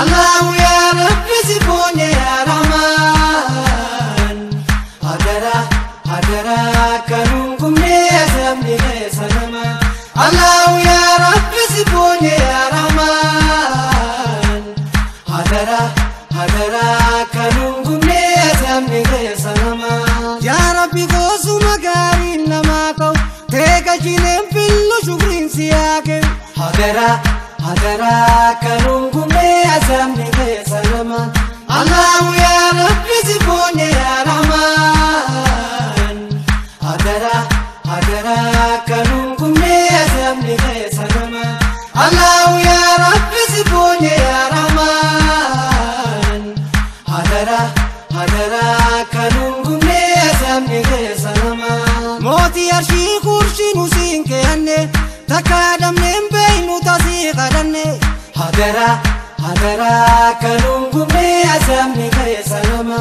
Allahu ya Rabbi si boonye ya Rahman. Hadara hadara kanuun gumne azabni keessa nama. Allahu ya Rabbi si boonye ya Rahman. Hadara hadara kanuun gumne azabni keessa nama. Ya Rabbi goosuma gaariin namaa ta'u teegalchineen fillu shukriin siyaa kennu. Hadara hadara kanuun gumne azabni keessa nama. Allahu ya Rabbi si boonye ya Rahman. Hadara hadara kanuun gumne azabni keessa nama. Allahu ya Rabbi si boonye ya Rahman. Hadara hadara kanuun gumne azabni keessa nama. Mootii arshii kurshii nu siin keeyanne takka dhabneen beeynu tasii kadhanne. Hadara hadara kanuun gumne azabni keessa nama.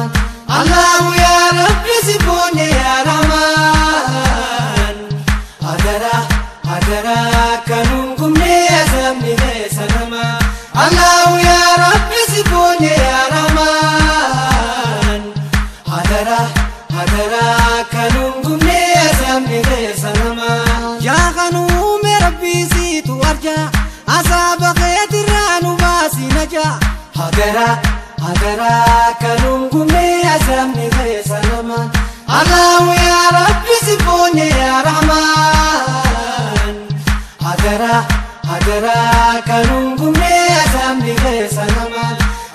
Allahu ya Rabbi si boonye ya Rahman. Hadara hadara kanuun gumne azabni keessa nama. Allahu ya Rabbi si boonye ya Rahman. Hadara hadara kanuun gumne azabni keessa nama. Yaa kanuume Rabbi siitu arja asaaba keetirraa nu baasi naja. Hadara hadara kanuun gumne azabni keessa nama. Allahu ya Rabbi si boonye ya Rahman. Hadara hadara kanuun gumne azabni keessa nama.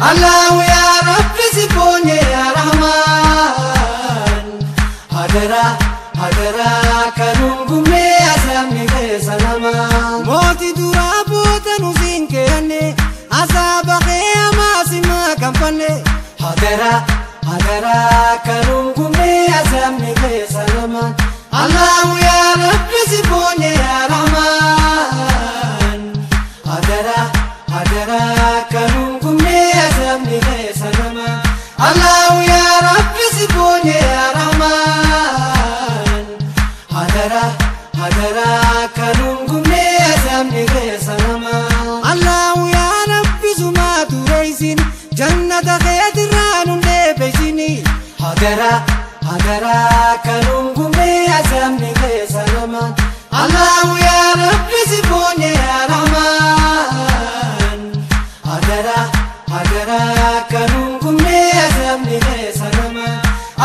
Allahu ya Rabbi si boonye ya Rahman. Hadara hadara kanuun gumne azabni keessa nama. Mootii duraa booda nu siin keeyanne asaaba kee hamaa si makanfanne. Hadara hadara kanuun gumne azabni keessa nama. Allahu ya Rabbi si boonye ya Rahman. Hadara hadara kanuun gumne azabni keessa nama. Allahu ya Rabbi si boonye ya Rahman. Hadara hadara kanuun gumne azabni keessa nama. Allahu ya Rabbi sumaa tureeysin jannata keetirraa nun deebisini. Hadara hadara kanuun gumne azabni keessa nama. Allahu ya Rabbi si boonye ya Rahman. Hadara hadara kanuun gumne azabni keessa nama.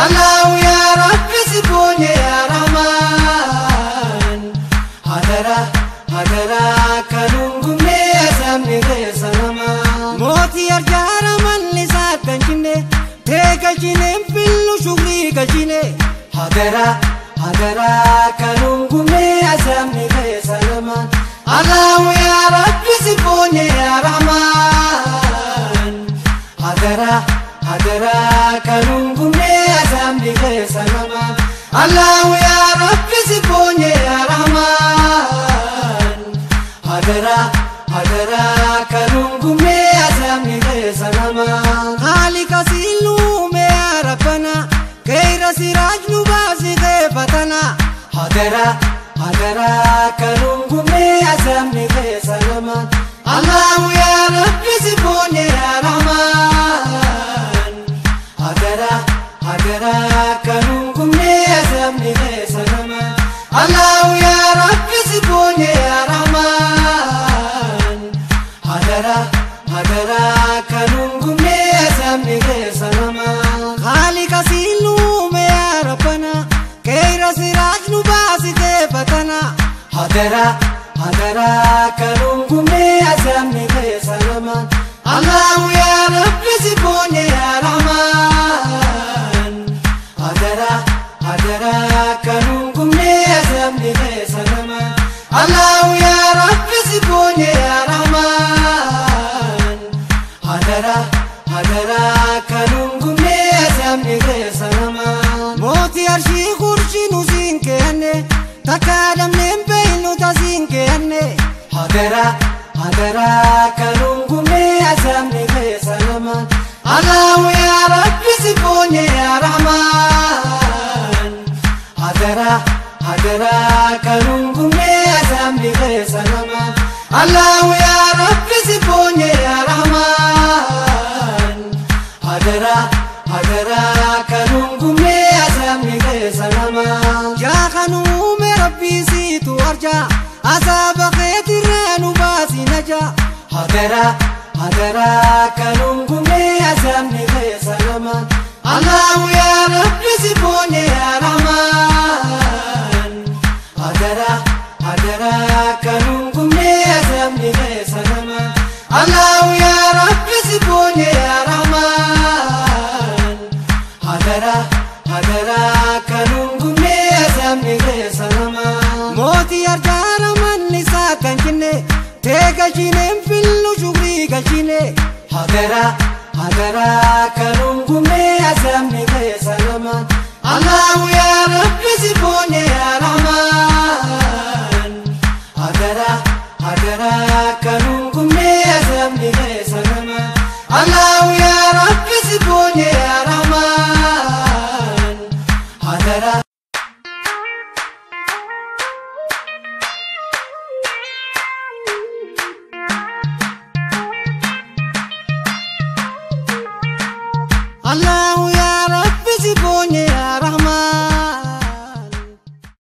Allahu ya Rabbi si boonye ya Rahman. Hadara hadara kanuun gumne azabni keessa nama. Mootii arjaara malli saatan cinne teegalchineen fillu shukrii galchine. Hadara hadara kanuun gumne azabni keessa nama. Allahu ya Rabbi si boonye ya Rahman. Hadara hadara kanuun gumne azabni keessa nama. Allahu ya Rabbi si boonye ya Rahman. Hadara hadara kanuun gumne azabni keessa nama. Khaalika siiluume ya Rabbana keeyra siraaj nu baasi keefatana. Hadara hadara kanuun gumne azabni keessa nama. Allahu ya Rabbi si boonye ya Rahman. Hadara hadara kanuun gumne azabni keessa nama. Allahu ya Rabbi si boonye ya Rahman. Hadara hadara kanuun gumne azabni keessa nama. Khaalika siiluume ya Rabbana keeyra siraaj nu baasi keefatana. Hadara hadara kanuun gumne azabni keessa nama. Allahu ya Rabbi si boonye ya Rahman. Hadara hadara kanuun gumne azabni keessa nama. Allahu ya Rabbi si boonye ya Rahman. Hadara hadara kanuun gumne azabni keessa nama. Mootii arshii kurshii nu siin keeyanne takka dhabneen beeynu tasiin keeyanne. Hadara hadara kanuun gumne azabni keessa nama. Allahu ya Rabbi si boonye ya Rahman. Hadara hadara kanuun gumne azabni keessa nama. Allahu ya Rabbi si boonye ya Rahman. Hadara hadara kanuun gumee azamni keessa nama. Allahu yaa Rabbi si boonye yaa Rahmaan. Hadara hadara kanuun gumee azamni keessa nama. Allahu yaa Rabbi si boonye yaa Rahmaan. Hadara hadara kanuun gumee azamni keessa nama. Mootii arjaara manni isaa kan jenne tee galchineen fillu shukrii galchine. Hadara hadara kanuun gumee azamni keessa nama. Allahu yaa Rabbi si boonye yaa Rahmaan. Hadara hadara kanuun gumee azamni keessa nama. Allahu yaa Rabbi si boonye.